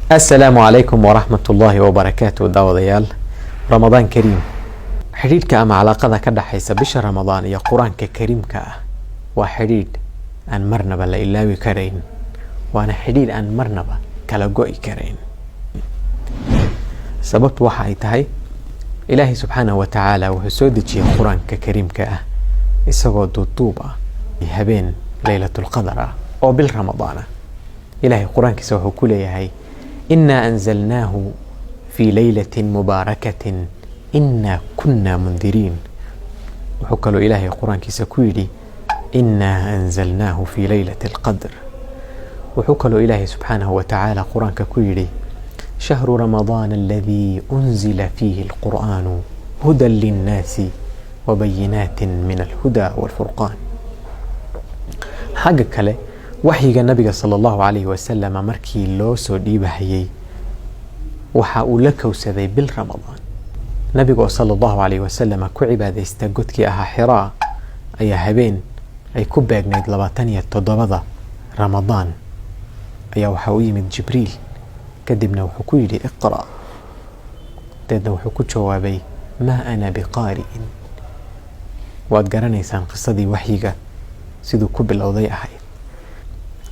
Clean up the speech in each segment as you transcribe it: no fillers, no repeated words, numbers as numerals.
Asalaamu calaykum waraxmat ullaahi wabarakaatu. Daawadayaal, Ramadaan kariim. Xidhiidhka ama calaaqada ka dhexaysa bisha Ramadaan iyo Qur-aanka kariimka ah waa xidhiidh aan marnaba la ilaawi karayn, waana xidhiidh aan marnaba kala go'i karayn. Sababtu waxa ay tahay, Ilaahay subxaanahu wa tacaala wuxuu soo dejiyey Qur-aanka kariimka ah isagoo duuduub ah habeen Leylatulqadar ah oo bil Ramadaan ah. Ilaahay Qur-aankiisa wuxuu ku leeyahay: "Inaa anzalnaahu fii leylatin mubaarakatin, inaa kunna mundiriin." Wuxuu kaloo Ilaahay Qur-aankiisa ku yidhi: "Inaa anzalnaahu fii leylati alqadr." Wuxuu kaloo Ilaahay subxaanahu wa tacaala Qur-aanka ku yidhi: "Shahru Ramadaan aladii unzila fiihi alqur'aanu hudan linnaasi wabayinaatin min alhuda walfurqaan. Xagga kale, waxyiga Nabiga sala Allahu calayhi wasalam markii loo soo dhiibahayey waxa uu la kowsaday bil Ramadaan. Nabiga oo sala Allahu calayhi wasalam ku cibaadaysta godkii ahaa Xiraa ayaa habeen ay ku beegnayd 27-da Ramadaan ayaa waxaa u yimid Jibriil. Kadibna wuxuu ku yidhi: "Iqra'." Deedna wuxuu ku jawaabay: "Maa ana biqaari'in." Waad garanaysaan qisadii waxyiga siduu ku bilowday ahayd.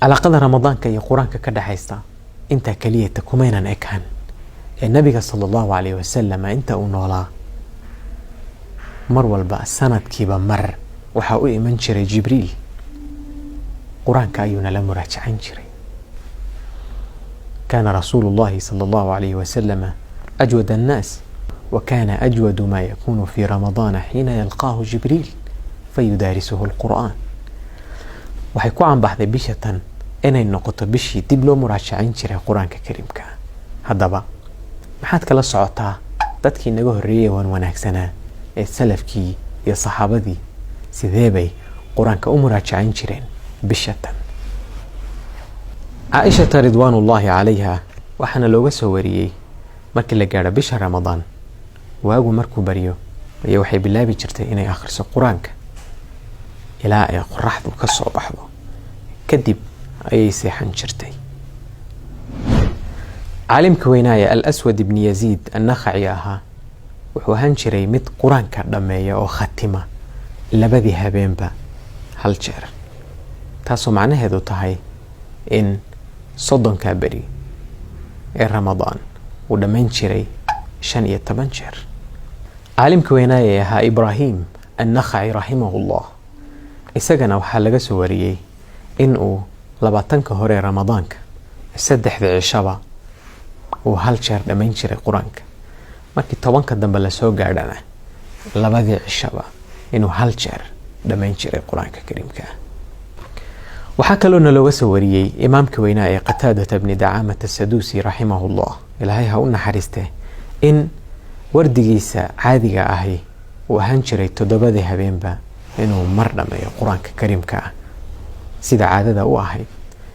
Calaaqada Ramadaanka iyo Qur-aanka ka dhexaysa intaa keliyata kumaynan ekaan ee Nabiga sala Allahu calayhi wasalam inta uu noolaa mar walba, sanadkiiba mar, waxaa u iman jiray Jibriil, Qur-aanka ayuuna la muraajacan jiray. Kaana rasuulu llahi sala Allahu calayhi wasalama ajwad annaas, wa kaana ajwadu maa yakunu fi Ramadaana xiina yalqaahu Jibriil fayudaarisuhu alqur'aan. Waxay ku canbaxday bisha tan inay noqoto bishii dib loo muraajacayn jiray Qur-aanka kariimka. Haddaba, maxaad kala socotaa dadkii naga horreeyay waan wanaagsanaa ee salafkii iyo saxaabadii? Sidee bay Qur-aanka u muraajacayn jireen bisha tan? Caaishata ridwaanullaahi calayha waxaana looga soo wariyey, markii la gaadho bisha Ramadaan, waagu markuu baryo ayaa waxay bilaabi jirtay inay akhriso Qur-aanka ilaa ay qoraxdu ka soo baxdo, kadib ayay seexan jirtay. Caalimka weynaaya Al Aswad ibni Yaziid Annakhaci ahaa wuxuu ahaan jiray mid Qur-aanka dhammeeya oo khatima labadii habeenba hal jeer, taasoo macnaheedu tahay in 30-ka beri ee Ramadaan uu dhammayn jiray 15 jeer. Caalimka weynaaya ee ahaa Ibraahim Annakhaci raximahullah isagana waxaa laga soo wariyey in uu 20-ka hore ee Ramadaanka saddexda cishaba uu hal jeer dhammayn jiray Qur-aanka, markii 10-ka dambe lasoo gaadhana labadii cishaba inuu hal jeer dhammayn jiray Qur-aanka kariimka ah. Waxaa kaloona looga soo wariyey imaamka weynaa ee Qataadata bni Dacaamata Asaduusi raximahullah, Ilaahay ha u naxariiste, in wardigiisa caadiga ahi uu ahaan jiray toddobadii habeenba inuu mar dhammeeyo Qur-aanka kariimka ah sida caadada u ahayd,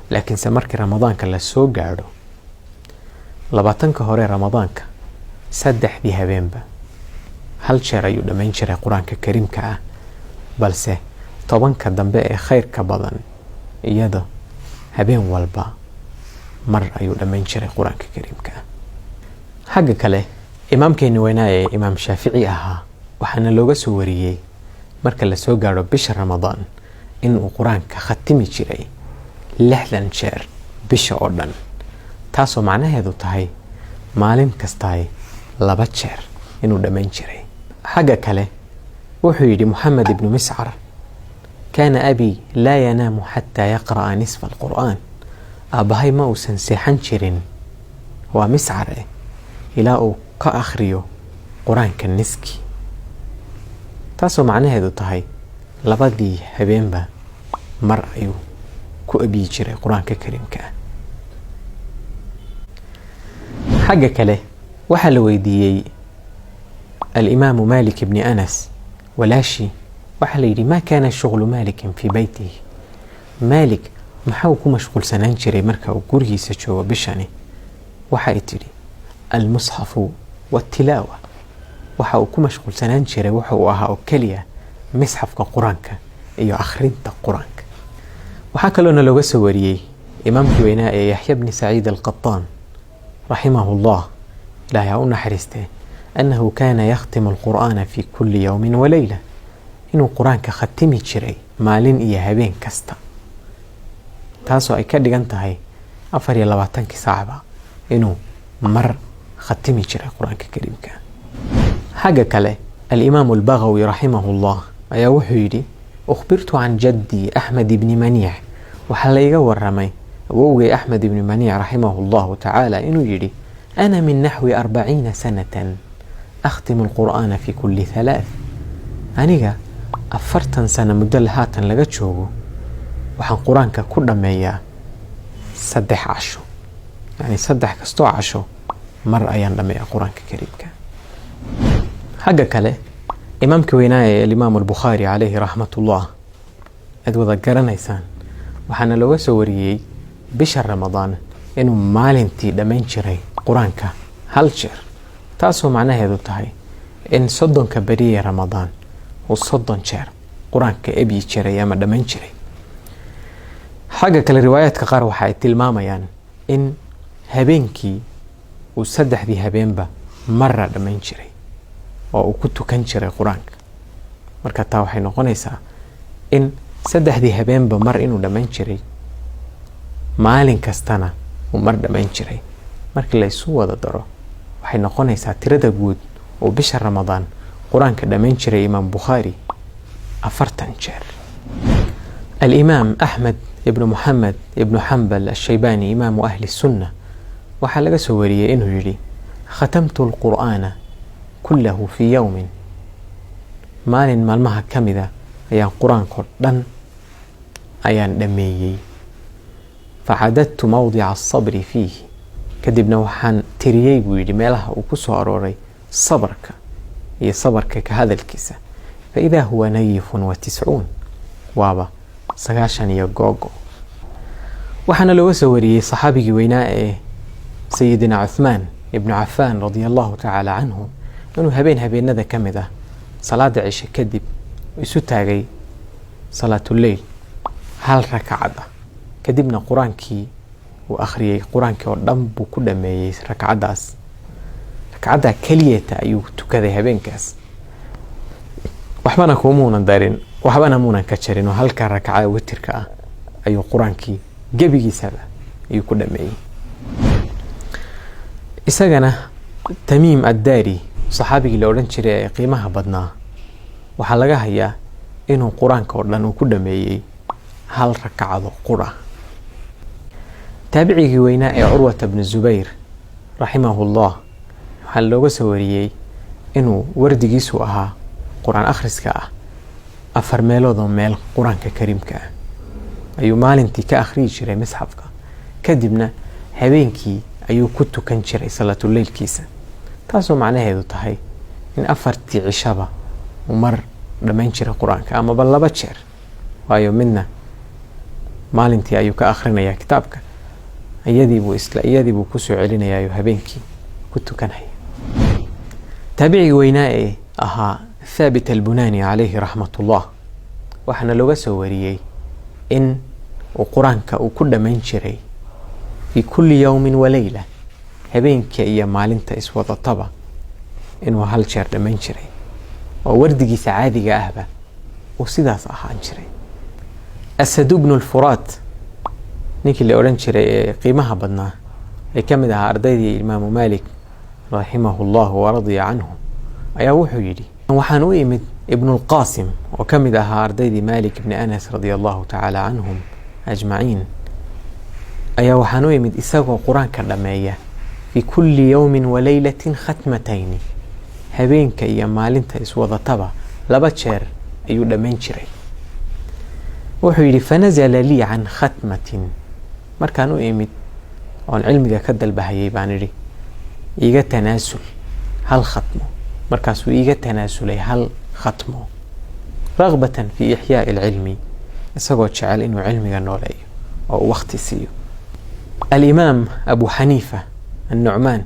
laakiinse markii Ramadaanka lasoo gaadho, 20-ka hore Ramadaanka saddexdii habeenba hal jeer ayuu dhammayn jiray Qur-aanka kariimka ah, balse 10-ka dambe ee khayrka badan iyada habeen walba mar ayuu dhammayn jiray Qur-aanka kariimka ah. Xagga kale, imaamkeeni weynaa ee Imaam Shaafici ahaa waxaana looga soo wariyey marka lasoo gaadho bisha Ramadaan inuu Qur-aanka khatimi jiray 60 jeer bisha oo dhan, taasoo macnaheedu tahay maalin kastaay laba jeer inuu dhammayn jiray. Xagga kale, wuxuu yidhi Moxamed ibnu Miscar: "Kaana abi laa yanaamu xataa yaqra'a nisfa alqur'aan." Aabbahay ma uusan seexan jirin, waa Miscar eh, ilaa uu ka akhriyo Qur-aanka niski, taasoo macnaheedu tahay labadii habeenba mar ayuu ku abiyi jiray Qur-aanka kariimka ah. Xagga kale, waxaa la weydiiyey Alimaamu Malik ibni Anas walaashii. Waxaa la yidhi: "Maa kaana shughlu Maalikin fii beytihi?" Maalik maxaa ku mashquulsanaan jiray marka uu gurigiisa joogo bishani? Waxa ay tidhi: "Almusxafu waltilaawa." Waxa uu ku mashquulsanaan jiray wuxa uu ahaa oo keliya misxafka Qur-aanka iyo akhrinta Qur-aanka. Waxaa kaloona looga soo wariyey imaamkii weynaa ee Yaxya bni Saciid Alqataan. Raximahu llah, Ilahay ha u naxariistee, annahu kaana yakhtimu alqur'aana fi kulli yowmin waleyla, inuu Qur-aanka khatimi jiray maalin iyo habeen kasta, taasoo ay ka dhigan tahay 24-kii saacba inuu mar khatimi jiray Qur-aanka Kariimka. Xagga kale, Alimaamu Albagawi raximahu llah ayaa wuxuu yidhi: "Ukhbirtu can jaddii Axmed ibni Maniic," waxaa layga waramay awowgay Axmed ibni Maniic raximahu llahu tacaala inuu yidhi: "Ana min naxwi 40 sanatan akhtimu alqur'aana fi kulli halaath." Aniga 40 sano muddo haatan laga joogo waxaan Qur-aanka ku dhammeeyaa 3 casho, yani saddex kastoo casho mar ayaan dhammeeyaa Qur-aanka Kariimka. Xagga kale, imaamka weynaaya ee Alimaam Albukhaari caleyhi raxmatullah aad wada garanaysaan, waxaana looga soo wariyey bisha Ramadaan inuu maalintii dhammayn jiray Qur-aanka hal jeer, taasoo macnaheedu tahay in 30-ka beriye Ramadaan uu 30 jeer Qur-aanka ebyi jiray ama dhammayn jiray. Xagga kale, riwaayaadka qaar waxa ay tilmaamayaan in habeenkii uu saddexdii habeenba mara dhammayn jiray oo uu ku tukan jiray Qur-aanka. Marka taa waxay noqonaysaa in saddexdii habeenba mar inuu dhammayn jiray, maalin kastana uu mar dhammayn jiray. Markii la isu wada daro, waxay noqonaysaa tirada guud oo bisha Ramadaan Qur-aanka dhammayn jiray Imaam Bukhaari 40 jeer. Alimaam Axmed ibnu Moxamed ibnu Xambal Ashaybani, imaamu ahli sunna, waxaa laga soo wariyey inuu yidhi: "Khatamtu alqur'aana kullahu fii yowmin." Maalin maalmaha ka mida ayaan Qur-aankao dhan ayaan dhammeeyey. "Facadadtu mawdica asabri fiihi." Kadibna waxaan tiriyey, buu yidhi, meelaha uu ku soo arooray sabarka iyo sabarka ka hadalkiisa. "Faidaa huwa nayifun wa tiscuun," waaba 90 iyo googo. Waxaana looga soo wariyey saxaabigii weynaa ee Sayidina Cuthmaan ibnu Cafaan radia Allahu tacaala canhu inuu habeen habeenada ka mid ah salaada cishe kadib isu taagay salaatuleyl hal rakacad ah, kadibna Qur-aankii uu akhriyey, Qur-aankii oo dhan buu ku dhameeyey rakcaddaas. Rakcaddaa keliyata ayuu tukaday habeenkaas, waxbana kumuunan darin, waxbana muunan ka jarin, oo halka rakca witirka ah ayuu Qur-aankii gebigiisaba ayuu ku dhameeyey. Isagana Tamiim Addaari, saxaabigii la odhan jiray ee qiimaha badnaa, waxaa laga hayaa inuu Qur-aanka oo dhan uu ku dhameeyey hal rakacado qura. Taabicigii weynaa ee Curwata bnu Zubayr raximahullah waxaa looga soo wariyey inuu wardigiisu ahaa Qur-aan akhriska ah afar meeloodoo meel Qur-aanka Kariimka ah ayuu maalintii ka akhriyi jiray misxafka, kadibna habeenkii ayuu ku tukan jiray salaatuleylkiisa, taasoo macnaheedu tahay in afartii cishaba uu mar dhammayn jiray Qur-aanka amaba laba jeer, waayo midna maalintii ayuu ka akhrinayaa kitaabka, iyadiibuu isla iyadiibuu kusoo celinayaa habeenkii ku tukanaya. Taabicigii weynaa ee ahaa Thaabit Albunani calayhi raxmatullah waxaana looga soo wariyey in uu Qur-aanka uu ku dhammayn jiray fi kulli yowmin waleyla, habeenka iyo maalinta iswadataba inuu hal jeer dhammayn jiray, oo wardigiisa caadiga ahba uu sidaas ahaan jiray. Asad bnu Lfuraat, ninkii la odhan jiray ee qiimaha badnaa ee ka mid ahaa ardaydii Imaamu Maalik raximahu llahu waradiya canhu, ayaa wuxuu yidhi: "Waxaan u imid Ibnulqaasim oo ka mid ahaa ardaydii Maalik ibni Anas radia Allahu tacaala canhum ajmaciin, ayaa waxaan u imid isagoo Qur-aanka dhammeeya fi kulli yowmin walaylatin khatmatayni, habeenka iyo maalinta iswadataba laba jeer ayuu dhammayn jiray." Wuxuu yidhi: "Fanazala lii can khatmatin." Markaan u imid oon cilmiga ka dalbahayay baan idhi: "Iiga tanaasul hal khatmo." Markaasuu iiga tanaasulay hal khatmo, ragbatan fi ixyaai alcilmi, isagoo jecel inuu cilmiga nooleeyo oo uu waqti siiyo. Alimaam Abu Xaniifa Annucmaan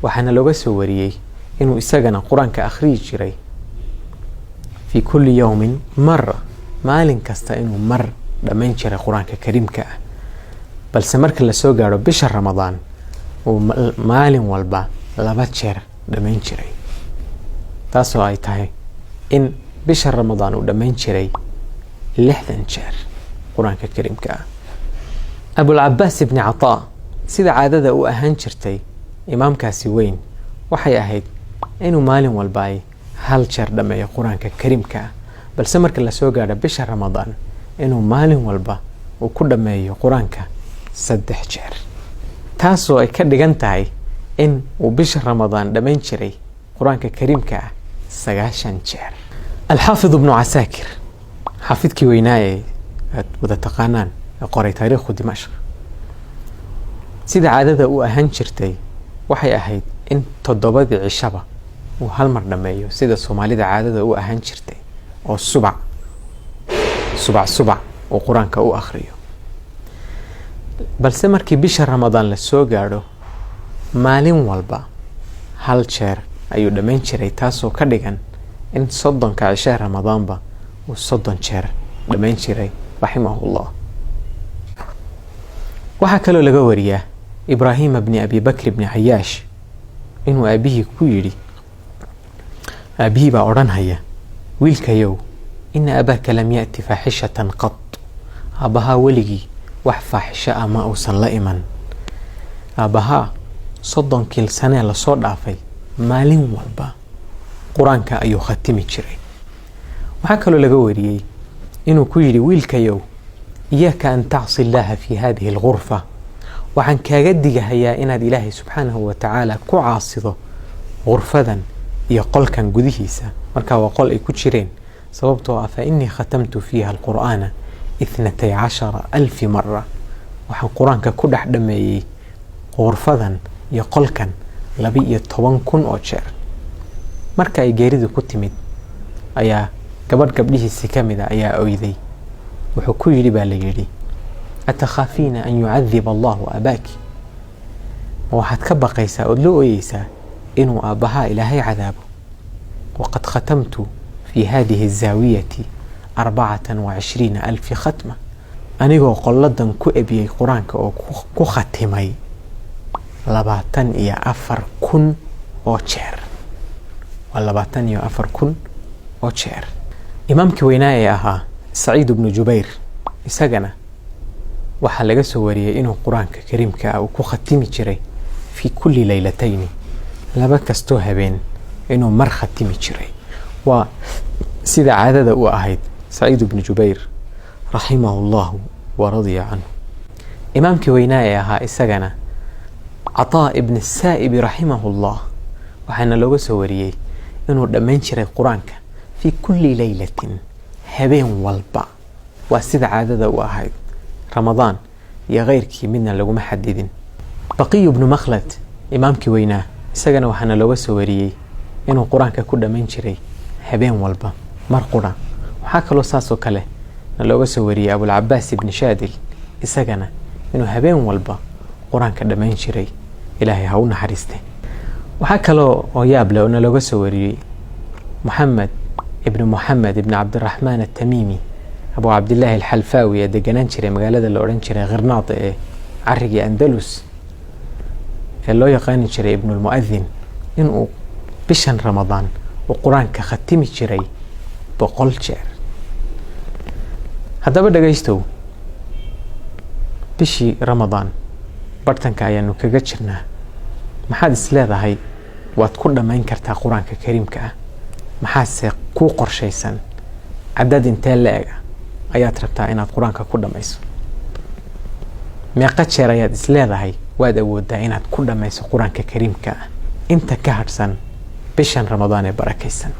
waxaana looga soo wariyey inuu isagana Qur-aanka akhriyi jiray fi kulli yowmin mara, maalin kasta inuu mar dhammayn jiray Qur-aanka Kariimka ah, balse marka lasoo gaadho bisha Ramadaan uu maalin walba 2 jeer dhammayn jiray, taasoo ay tahay in bisha Ramadaan uu dhammayn jiray 60 jeer qur-aanka kariimka ah. Abulcabaas ibni Cataa, sida caadada u ahaan jirtay imaamkaasi weyn, waxay ahayd inuu maalin walba ay 1 jeer dhammeeyo qur-aanka kariimka ah, balse marka lasoo gaadho bisha Ramadaan inuu maalin walba uu ku dhammeeyo qur-aanka 3 jeer, taasoo ay ka dhigan tahay in uu bisha Ramadaan dhammayn jiray qur-aanka kariimka ah 90 jeer. Alxaafid ibnu Casaakir, xaafidkii weynaa ee aad wada taqaanaan ee qoray taariikhu Dimashq, sida caadada u ahaan jirtay waxay ahayd in 7dii cishaba uu hal mar dhammeeyo, sida Soomaalida caadada u ahaan jirtay oo subac subac subac uu qur-aanka u akhriyo. Balse markii bisha Ramadaan la soo gaadho, maalin walba 1 jeer ayuu dhammayn jiray, taasoo ka dhigan in 30ka cishe Ramadaanba uu 30 jeer dhammayn jiray, raximahullah. Waxaa kaloo laga wariyaa Ibraahim bni Abi Bakr bni Cayaash inuu aabihii ku yidhi, aabihii baa odhanhaya, wiilkayow, ina abaaka lam ya'ti faaxishatan qad, aabbahaa weligii wax faaxisho ah ma uusan la iman. Aabbahaa 30kii sanee lasoo dhaafay maalin walba qur-aanka ayuu khatimi jiray. Waxaa kaloo laga wariyey inuu ku yidhi, wiilkayow, iyaaka an tacsi illaaha fi hadihi algurfa, waxaan kaaga digahayaa inaad Ilaahay subxaanahu wa tacaala ku caasido gurfadan iyo qolkan gudihiisa. Markaa waa qol ay ku jireen, sababtoo ah fa innii khatamtu fiiha alqur'aana 12,000 mara, waxaan qur-aanka ku dhex dhameeyey gurfadan iyo qolkan 12,000 oo jeer. Marka ay geeridu ku timid ayaa gabadh gabdhihiisii ka mid a ayaa oyday. Wuxuu ku yidhi baa la yidhi, atakhaafiina an yucadiba allahu abaaki, ma waxaad ka baqaysaa ood la ooyeysaa inuu aabbahaa Ilaahay cadaabo? Waqad khatamtu fi hadihi azaawiyati 24,000 khatma, anigoo qolladan ku ebiyey qur-aanka oo ku khatimay 24,000 oo jeer. Waa 24,000 oo jeer. Imaamkii weynaa ee ahaa Saciid ibnu Jubayr, isagana waxaa laga soo wariyey inuu qur-aanka kariimka ah uu ku khatimi jiray fi kulli laylatayni, 2 kastoo habeen inuu mar khatimi jiray. Waa sida caadada u ahayd Saciid ibnu Jubayr raximahullahu wa radiya canhu. Imaamkii weynaa ee ahaa isagana Cataa ibn Saa'ibi raximahullah, waxaana looga soo wariyey inuu dhammayn jiray qur-aanka fi kulli laylatin, habeen walba. Waa sida caadada u ahayd, Ramadaan iyo keyrkii midna laguma xadidin. Baqiy ibnu Makhlad, imaamkii weynaa, isagana waxaana looga soo wariyey inuu qur-aanka ku dhammayn jiray habeen walba mar qura. Waxaa kaloo saasoo kale na looga soo wariyey Abulcabaas ibni Shaadil, isagana inuu habeen walba qur-aanka dhammayn jiray, Ilaahay ha u naxariiste. Waxaa kaloo oo yaab leh oo na looga soo wariyey Moxamed ibni Moxamed ibni Cabdiraxmaan Atamiimi, Abu Cabdillaahi Alxalfaawi ee deganaan jiray magaalada la odhan jiray Khirnaada ee carrigii Andalus, ee loo yaqaani jiray Ibnulmu'adin, inuu bishan Ramadaan uu qur-aanka khatimi jiray 100 jeer. Haddaba dhegaystow, bishii Ramadaan bartanka ayaanu kaga jirnaa. Maxaad is leedahay waad ku dhammayn kartaa qur-aanka kariimka ah? Maxaase kuu qorshaysan? Cadad intee la-eg ayaad rabtaa inaad qur-aanka ku dhammayso? Meeqa jeer ayaad is leedahay waad awooddaa inaad ku dhammayso qur-aanka kariimka ah inta ka hadhsan bishan Ramadaan ee barakaysan?